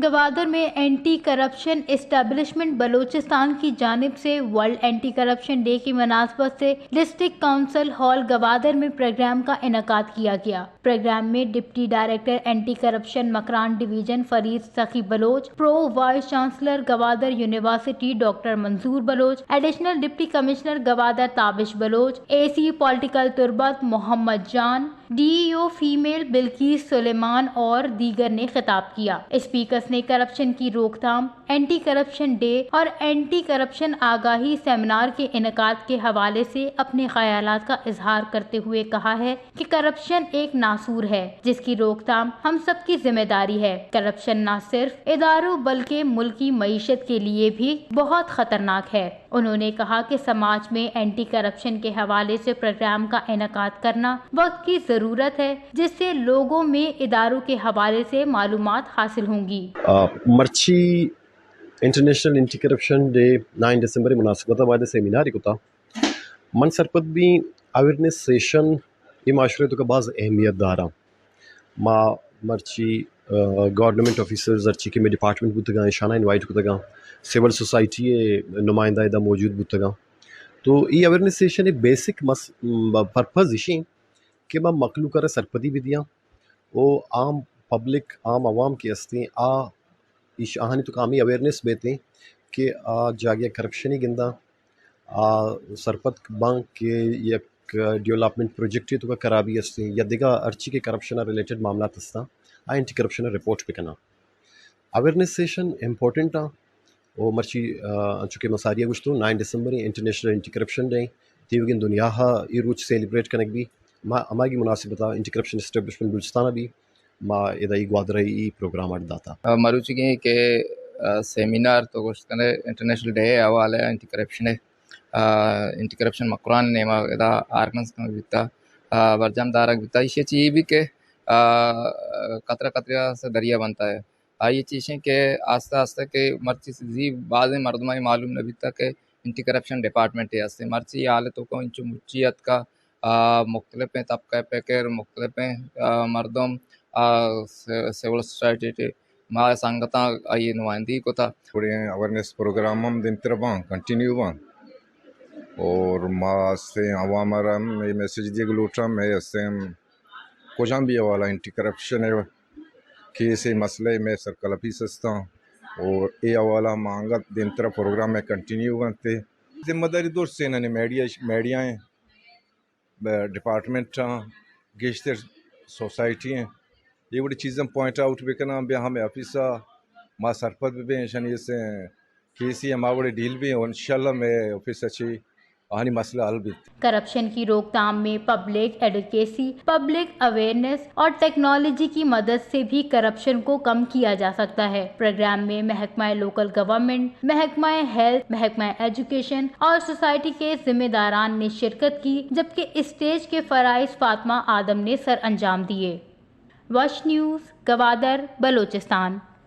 گوادر میں anti corruption establishment Balochistan کی جانب سے ورلڈ اینٹی کرپشن ڈے کی مناسبت سے ڈسٹرکٹ کونسل ہال گوادر میں پروگرام کا انعقاد کیا گیا۔ پروگرام میں deputy director anti corruption Makran division Farid Sakhi Baloch, pro vice chancellor Gwadar university doctor Manzoor Baloch, additional deputy commissioner Gwadar Tabish Baloch, A C political Turbat Muhammad Jan, D E O female Bilqis Suleman اور دیگر نے خطاب کیا۔ اسپیکرز نے کرپشن کی روک تھام، اینٹی کرپشن ڈے اور اینٹی کرپشن آگاہی سیمینار کے انعقاد کے حوالے سے اپنے خیالات کا اظہار کرتے ہوئے کہا ہے کہ کرپشن ایک ناسور ہے، جس کی روک تھام ہم سب کی ذمہ داری ہے۔ کرپشن نہ صرف اداروں بلکہ ملک کی معیشت کے لیے بھی بہت خطرناک ہے۔ انہوں نے کہا کہ سماج میں اینٹی کرپشن کے حوالے سے پروگرام کا انعقاد کرنا وقت کی ضرورت ہے، جس سے لوگوں میں اداروں کے حوالے سے معلومات حاصل ہوں گی۔ آ، مرچی international anti corruption day nine December مناسبت ءَ وھدے سیمینارے کتا۔ من سرپد بی اویئرنیس سیشن اے معاشرے توکا باز اہمیت داراں۔ ما مرچی، آ، گورنمنٹ آفیسرز ہرچی کہ مئے ڈپارٹمنٹ بوتگاں، ایشاناں انوائٹ کتگاں، سول سوسائٹی ءِ نمائندہ ادا موجود بوتگاں۔ تو اے اویئرنیس سیشن ءِ بیسک مس-، م-، پرپز ایشیں کہ ما مخلوق ءَ را سرپدی بدیاں و عام پبلک، عام عوام کہ ہستیں، آ ایش-، آہانی توکا ہمے اویئرنیس بیتیں کہ آ جاگہ کرپشنے گنداں، آ سرپد باں کہ یک ڈیولپمنٹ پروجیکٹے توکا خرابی ہستیں یا دگہ ہرچی کہ کرپشن ءَ ریلیٹڈ معاملات ہستاں، آ اینٹی کرپشن ءَ رپورٹ بکناں۔ اویئرنیس سیشن امپورٹنٹ آں۔ و مرچی، آ، انچو کہ من ساری ءَ گوشتوں، نائن دسمبر انٹرنیشنل اینٹی کرپشن ڈے، تیوگیں دنیا ءَ اے روچ سیلیبریٹ کنگ بی۔ ما ہماگی مناسبت ءَ اینٹی کرپشن اسٹیبلشمنٹ بلوچستان ءَ بی ما ادا اے گوادر ءَ اے پروگرام اڈ داتا۔ آ، مروچیگیں کہ، آ، سیمینار تو گوشت کنے انٹرنیشنل ڈے ءِ حوالہ ءَ اینٹی کرپشن ءِ، آ، اینٹی کرپشن مکران ءِ نیما ادا آرگنائز کنگ بیتا، آ، برجم دارگ بیتا۔ ایشی چی بھی کہ، آ، قطرہ قطرہ سے دریا بنتا ہے۔ آئی چیشیں کہ آستہ آستہ کہ مرچی زی بازیں مردمانی معلوم نہ بیتا کہ اینٹی کرپشن ڈپارٹمنٹ ہستیں۔ مرچی حالت کو انچو مچی اتکا، آ، مختلفیں طبقہ فکر، مختلفیں، آ، مردم، آ، س-، سول سوسائٹی ٹی ما سنگتاں آئی نمائندگی کتا۔ گڑے اویئرنیس پروگرام ہم دیمتر باں، کنٹینیو باں۔ اور ما ہستیں عوام ءَ را ہم اے میسج دیگ لوٹاں، مئے ہستیں کجام بھی حوالہ اینٹی کرپشن ءِ کیس ءِ مسئلہ ءَ مئے سرکل آفیس ہستاں اور اے حوالہ ما انگت دیمترا پروگرام ءَ کنٹینیو کنت۔ ذمہ داری درستیں ننے میڈیا، میڈیا ہیں، ڈپارٹمنٹ ہاں، گیشتر سوسائٹی ہیں، اے وڑی چیزاں پوائنٹ آؤٹ بکناں، بیا ہمے آفیس ءَ ما سرپد ببیں، ایشانی سے کیسی ہما وڑے ڈیل بیں، اور انشاءاللہ مئے آفس ءَ چہ آہانی مسئلہ حل بیت۔ کرپشن کی روک تھام میں پبلک ایڈوکیسی، پبلک اویئرنیس اور ٹیکنالوجی کی مدد سے بھی کرپشن کو کم کیا جا سکتا ہے۔ پروگرام میں محکمہ لوکل گورنمنٹ، محکمہ ہیلتھ، محکمہ ایجوکیشن اور سوسائٹی کے ذمہ داران نے شرکت کی، جبکہ اسٹیج کے فرائض فاطمہ آدم نے سر انجام دیے۔ وش نیوز، گوادر، بلوچستان۔